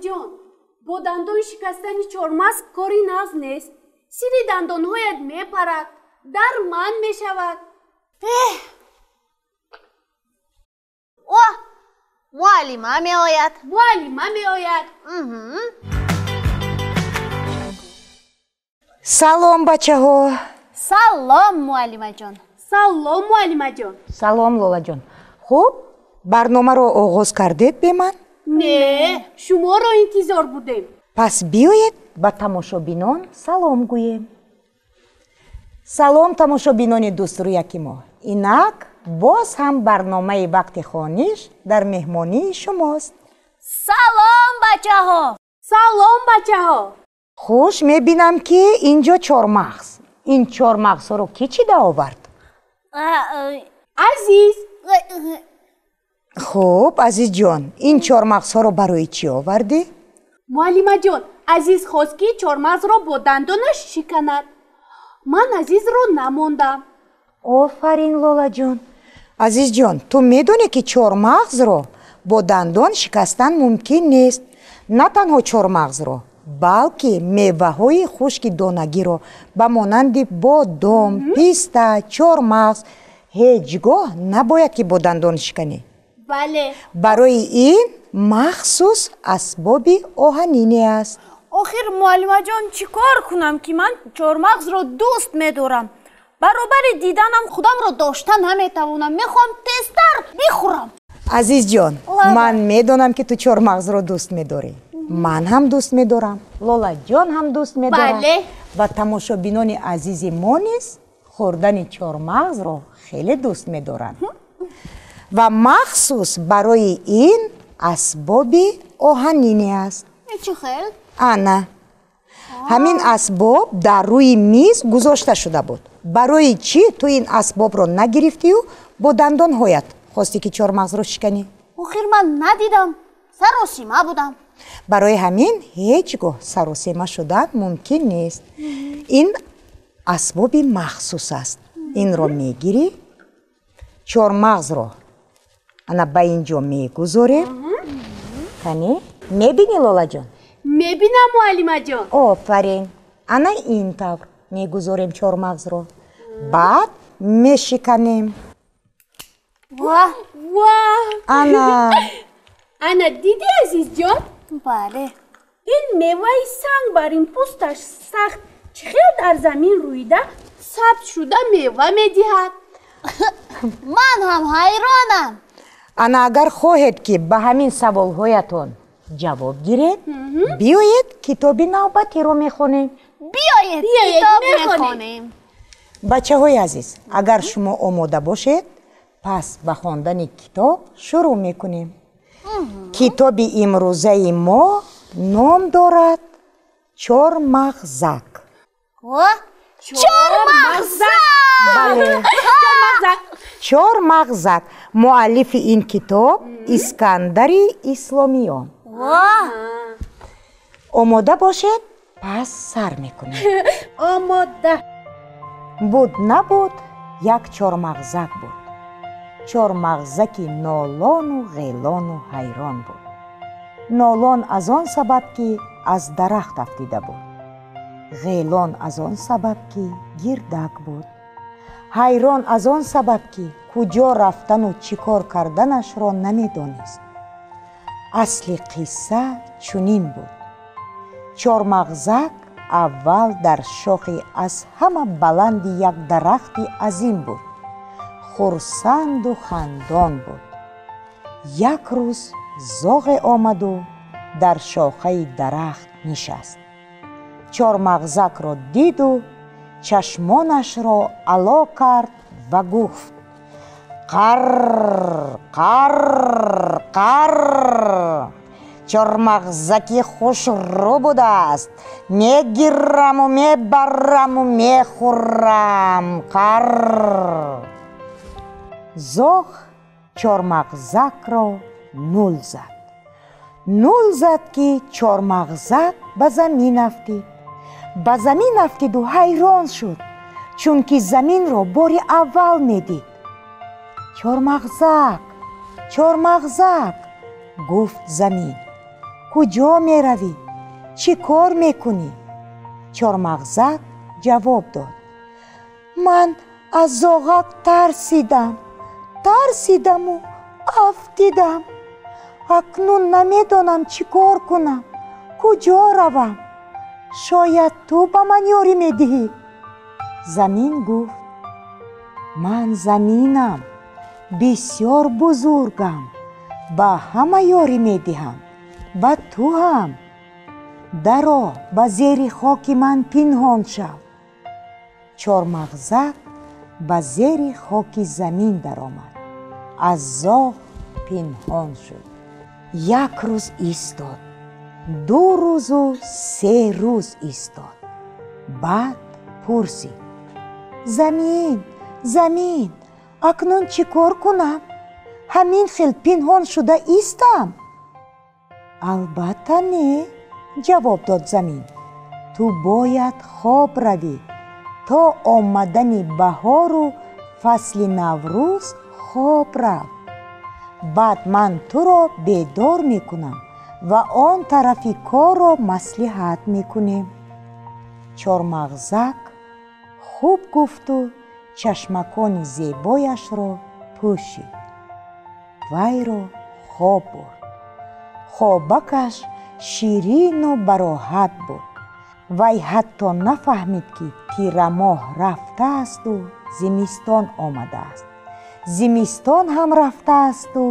Азизҷон, бо дандон шикастани чормағз кори нағз нест. Сири дандонҳоят мепарад, дарманд мешавад. О, муаллима меояд. Муаллима меояд. Салом, бачаҳо. Салом, муаллимаҷон. Салом, муаллимаҷон. Салом, Лолаҷон. Хуб, барномаро оғоз кардед бе ман? Не, шуморо интизор будем. Пас биёед, ба тамошобинон салом гӯем. Салом, тамошобинони дӯстрӯяки мо. Инак боз ҳам барномаи «Вақти хониш» дар меҳмонии шумост. Салом, бачаҳо. Салом, бачаҳо. Хуш, мебинам, ки ин ҷо чормағз. Ин чормағзҳоро кӣ чида овард? Азиз. Хуб, Азизҷон, ин чормағзҳоро барои чӣ овардӣ? Муаллимаҷон, Азиз хост, ки чормағзро бо дандонаш шиканад. Ман Азизро намондам. Офарин, Лолаҷон. Азизҷон, ту медонӣ, ки чормағзро бо дандон шикастан мумкин нест. На танҳо чормағзро, балки меваҳои хушки донагиро, ба монанди бодом, писта, чормағз, ҳеҷ гоҳ набояд, ки бо дандон шиканӣ. Бале. Барои ин махсус асбоби оҳанине аст. Охир, муаллимаҷон, чӣ кор кунам, ки ман чормағзро дӯст медорам? Баробари диданам худамро дошта наметавонам. Мехоҳам тезтар бихӯрам. Азизҷон, ман медонам, ки ту чормағзро дӯст медорӣ. Ман ҳам дӯст медорам, Лолаҷон ҳам дӯст медорам ва тамошобинони азизи мо низ хӯрдани чормағзро хеле дӯст медоранд. Ва махсус барои ин асбоби оҳанине аст. Чӣ хел? Ана ҳамин асбоб дар рӯи миз гузошта шуда буд. Барои чӣ ту ин асбобро нагирифтию бо дандонҳоят хостӣ, ки чормағзро шиканӣ? Охир ман надидам, саросима будам. Барои ҳамин ҳеҷ гоҳ саросема шудан мумкин нест. Ин асбоби махсус аст. Инро мегирӣ, чормағзро ана ба ин ҷо мегузорем. Кани, мебинӣ, Лолаҷон? Мебинам, муаллимаҷон. Офарин. Ана ин тавр мегузорем чормағзро, баъд мешиканем. Ана. Ана дидӣ, Азизҷон? Бале. Ин меваи санг бар ин пӯсташ сахт чӣ хел дар замин рӯида, сабз шуда мева медиҳад. Ман ҳам ҳайронам. Ана агар хоҳед, ки ба ҳамин саволҳоятон ҷавоб гиред, биёед, китоби навбатиро мехонем. Биёед, китоб мехонем. Бачаҳои азиз, агар шумо омода бошед, пас ба хондани китоб шурӯъ мекунем. Китоби имрӯзаи мо ном дорад «Чормағзак». Чормағзак! Бале, «Чормағзак». Муаллифи ин китоб Искандари Исломиён. Омода бошед, пас сар мекунем. Омода. Буд, набуд, як чормағзак буд. Чормағзаки нолону ғелону ҳайрон буд. Нолон аз он сабаб, ки аз дарахт афтида буд, ғелон аз он сабаб, ки гирдак буд, ҳайрон аз он сабаб, ки куҷо рафтану чӣ кор карданашро намедонист. Асли қисса чунин буд. Чормағзак аввал дар шохи аз ҳама баланди як дарахти азим буд, хурсанду хандон буд. Як рӯз зоғе омаду дар шохаи дарахт нишаст. Чормағзакро диду чашмонашро ало кард ва гуфт: «Қарр, қарр, қарр! Чормағзаки хушрӯ будааст, мегираму мебараму мехӯрам, қарр!» Зоғ чормағзакро нул зад, нул зад, ки чормағзак ба замин афтид. Ба замин афтиду ҳайрон шуд, чунки заминро бори аввал медид. «Чормағзак, чормағзак, — гуфт замин, — Куҷо меравӣ? Чӣ кор мекунӣ? Чормағзак ҷавоб дод: Ман аз зоғак тарсидам, тарсидаму афтидам. Акнун намедонам чӣ кор кунам, куҷо равам. Шояд ту ба ман ёрӣ медиҳӣ? Замин гуфт: Ман заминам, бисёр бузургам, ба ҳама ёрӣ медиҳам, ба ту ҳам. Даро, ба зери хоки ман пинҳон шав. Чормағзак ба зери хоки замин даромад, аз зоғ пинҳон шуд. Як рӯз истод, 2 рӯзу 3 рӯз истод. Баъд пурсид: Замин, замин, акнун чӣ кор кунам? Ҳамин хел пинҳон шуда истам? Албатта не, ҷавоб дод замин. Ту бояд хоб равӣ то омадани баҳору фасли Наврӯз хоб рав. Баъд ман туро бедор мекунам ва он тарафи корро маслиҳат мекунем. Чормағзак хуб гуфту чашмакони зебояшро пӯшид. Вайро хоб бурд. Хобакаш ширину бароҳат буд. Вай ҳатто нафаҳмид, ки тирамоҳ рафтаасту зимистон омадааст. Зимистон ҳам рафтаасту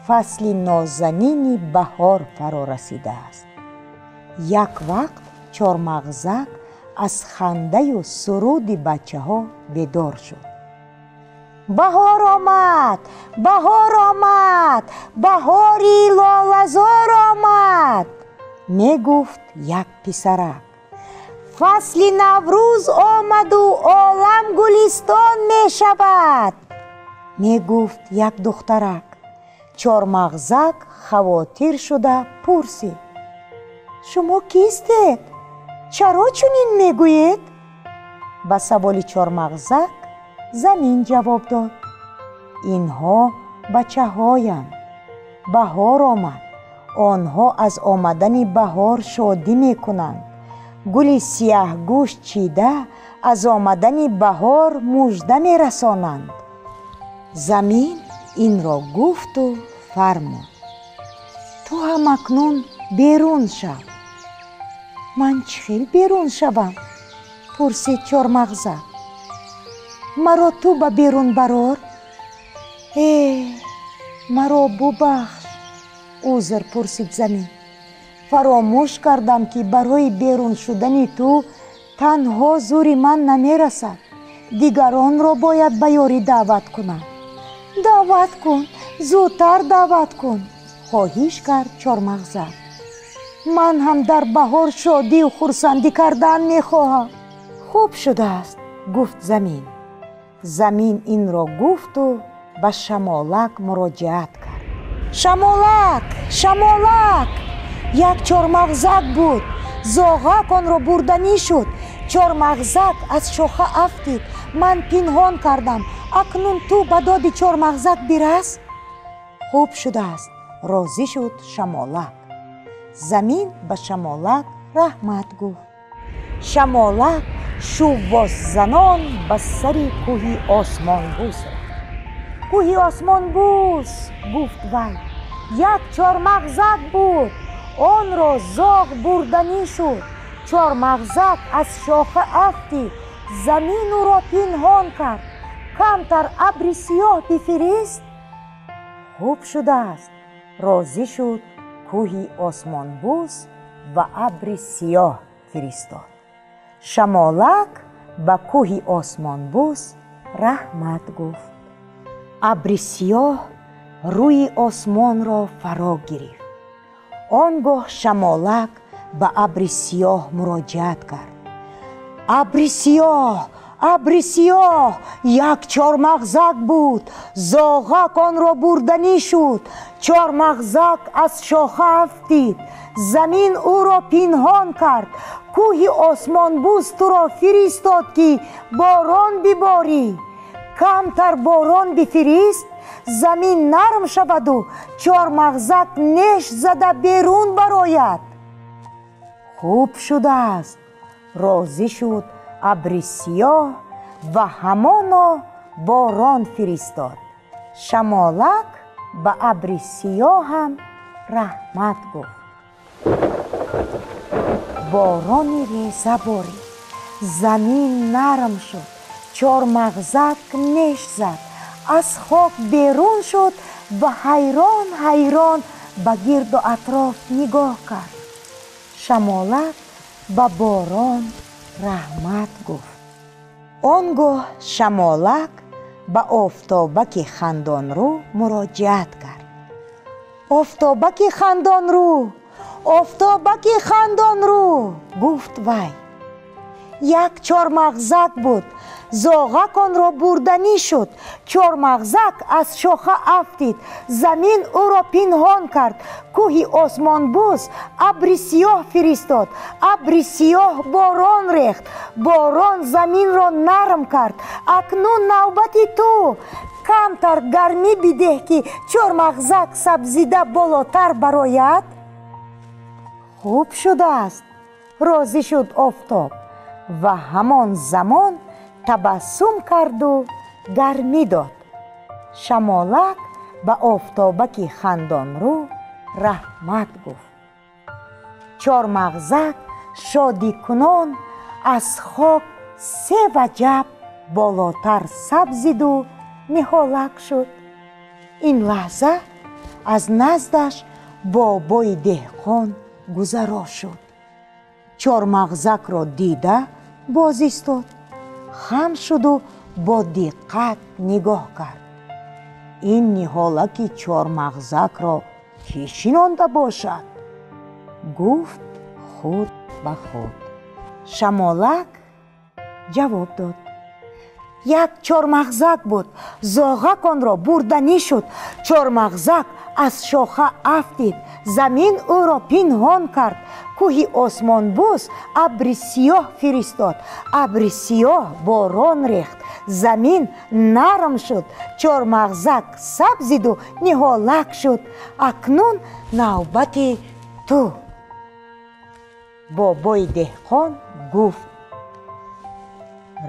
фасли нозанини баҳор фаро расидааст. Як вақт чормағзак аз хандаю суруди бачаҳо бедор шуд. Баҳор омад! Баҳор омад! Баҳори лолазор омад! Мегуфт як писарак. Фасли Наврӯз омаду олам гулистон мешавад! Мегуфт як духтарак. Чормағзак хавотир шуда пурсид: Шумо кистед? Чаро чунин мегӯед? Ба саволи чормағзак замин ҷавоб дод: Инҳо бачаҳоянд. Баҳор омад. Онҳо аз омадани баҳор шодӣ мекунанд. Гули сияҳгӯшт чида аз омадани баҳор мужда мерасонанд. Замин инро гуфту фармуд: Ту ҳам акнун берун шав. Ман чӣ хел берун шавам? Пурсид чормағзак. Маро ту ба берун барор. Э, маро бубахш, узр пурсид замин. Фаромӯш кардам, ки барои берун шудани ту танҳо зури ман намерасад. Дигаронро бояд ба ёрӣ даъват кунам. Даъват кун, зудтар даъват кун, хоҳиш кард чормағзак. Ман ҳам дар баҳор шодию хурсандӣ кардан мехоҳам. Хуб шудааст, гуфт замин. Замин инро гуфту ба шамолак муроҷиат кард. Шамолак, шамолак! Як чормағзак буд. Зоғак онро бурданӣ шуд. Чормағзак аз шоха афтид. Ман пинҳон кардам. Акнун ту ба доди чормағзак бирас? Хуб шудааст, розӣ шуд шамолак. Замин ба шамолак раҳмат гуфт. Шамолак шуввоззанон ба сари кӯҳи осмонбӯс рафт. Кӯҳи осмонбӯс, гуфт вай, як чормағзак буд. Онро зоғ бурданӣ шуд. Чормағзак аз шоха афтид. Замин ӯро пинҳон кард. Камтар абри сиёҳ бифирист? Хуб шудааст, розӣ шуд кӯҳи осмонбӯс ва абри сиёҳ фиристод. Шамолак ба кӯҳи осмонбӯс раҳмат гуфт. Абри сиёҳ рӯи осмонро фаро гирифт. Он гоҳ шамолак ба абри сиёҳ муроҷиат кард. Абри сиёҳ, абри сиёҳ, як чормағзак буд. Зоғак онро бурданӣ шуд. Чормағзак аз шоха афтид. Замин ӯро пинҳон кард. Кӯҳи осмонбӯс туро фиристод, ки борон биборӣ. Камтар борон бифирист, замин нарм шаваду чормағзак неш зада берун барояд. Хуб шудааст, розӣ шуд абри сиёҳ ва ҳамоно борон фиристод. Шамолак ба абри сиёҳам раҳмат гуфт. Борони реза борид, замин нарм шуд, чормағзак неш зад, аз хок берун шуд ва ҳайрон ҳайрон ба гирду атроф нигоҳ кард. Шамолак ба борон раҳмат гуфт. Он гоҳ шамолак ба офтобаки хандонрӯ муроҷиат кард. Офтобаки хандонрӯ, офтобаки хандонрӯ, гуфт вай. Як чормағзак буд, зоғак онро бурданӣ шуд. Чормағзак аз шоха афтид, замин ӯро пинҳон кард. Кӯҳи осмонбӯс абри сиёҳ фиристод, абри сиёҳ борон рехт, борон заминро нарм кард. Акнун навбати ту. Камтар гармӣ бидеҳ, ки чормағзак сабзида болотар барояд. Хуб шудааст, розӣ шуд офтоб ва ҳамон замон табассум карду гармӣ дод. Шамолак ба офтобаки хандонрӯ раҳмат гуфт. Чормағзак шодикунон аз хок се ваҷаб болотар сабзиду ниҳолак шуд. Ин лаҳза аз наздаш бобои деҳқон гузаро шуд. Чормағзакро дида боз истод, хам шуду бо диққат нигоҳ кард. Ин ниҳолаки чормағзакро кӣ шинонда бошад? Гуфт худ ба худ. Шамолак ҷавоб дод. Як чормағзак буд, зоғак онро бурданӣ шуд. Чормағзак аз шоха афтид, замин ӯро пинҳон кард. Кӯҳи осмонбӯс абри сиёҳ фиристод, абри сиёҳ борон рехт, замин нарм шуд, чормағзак сабзиду ниҳолак шуд. Акнун навбати ту. Бобои деҳқон гуфт: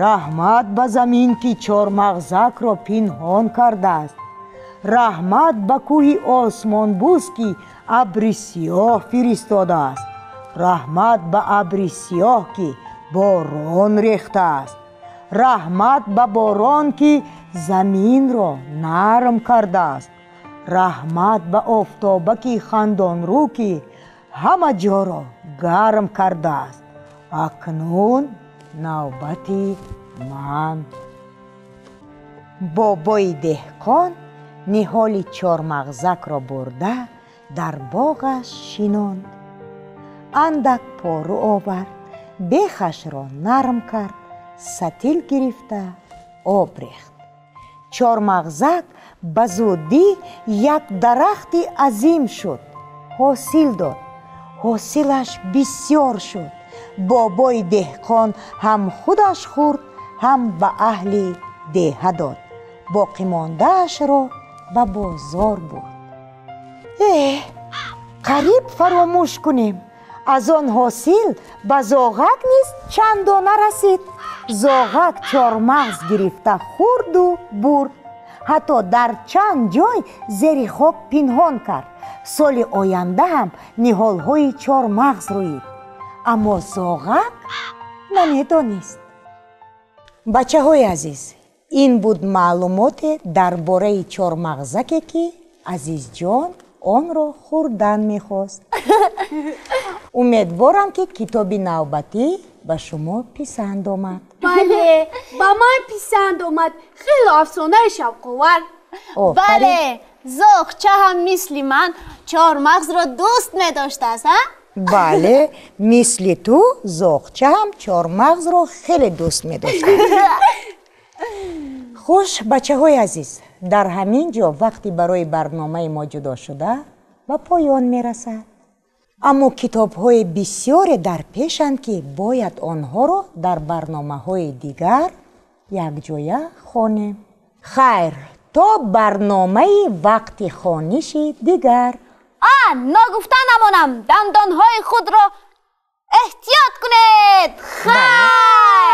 раҳмат ба замин, ки чормағзакро пинҳон кардааст. Раҳмат ба кӯҳи осмонбӯс, ки абри сиёҳ фиристодааст. Раҳмат ба абри сиёҳ, ки борон рехтааст. Раҳмат ба борон, ки заминро нарм кардааст. Раҳмат ба офтобаки хандонрӯ, ки ҳама ҷоро гарм кардааст. Акнун навбати ман. Бобои деҳқон ниҳоли чормағзакро бурда дар боғаш шинонд. Андак пору овард, бехашро нарм кард, сатил гирифта об рехт. Чормағзак ба зудӣ як дарахти азим шуд, ҳосил дод. Ҳосилаш бисёр шуд. Бобои деҳқон ҳам худаш хӯрд, ҳам ба аҳли деҳа дод. Боқимондаашро ба бозор бурд. Эҳ, қариб фаромӯш кунем. Аз он ҳосил ба зоғак низ чанд дона расид. Зоғак чормағз гирифта хӯрду бурд. Ҳатто дар чанд ҷой зери хок пинҳон кард. Соли оянда ҳам ниҳолҳои чормағз рӯид. Аммо зоғак намедонист. Бачаҳои азиз, ин буд маълумоте дар бораи чормағзаке, ки Азизҷон онро хӯрдан мехост. Умедворам, ки китоби навбатӣ ба шумо писанд омад. Бале, ба ман писанд омад. Хеле афсонаи шавқовар. Бале, зоғча ҳам мисли ман чормағзро дӯст медоштааст, а? Бале, мисли ту зоғча ҳам чормағзро хеле дӯст медошт. Хуш, бачаҳои азиз, дар ҳамин ҷо вақти барои барномаи мо ҷудо шуда ба поён мерасад. Аммо китобҳои бисёре дар пешанд, ки бояд онҳоро дар барномаҳои дигар якҷоя хонем. Хайр, то барномаи вақти хониши дигар. А, ногуфта намонам, дандонҳои худро эҳтиёт кунед. Хайр.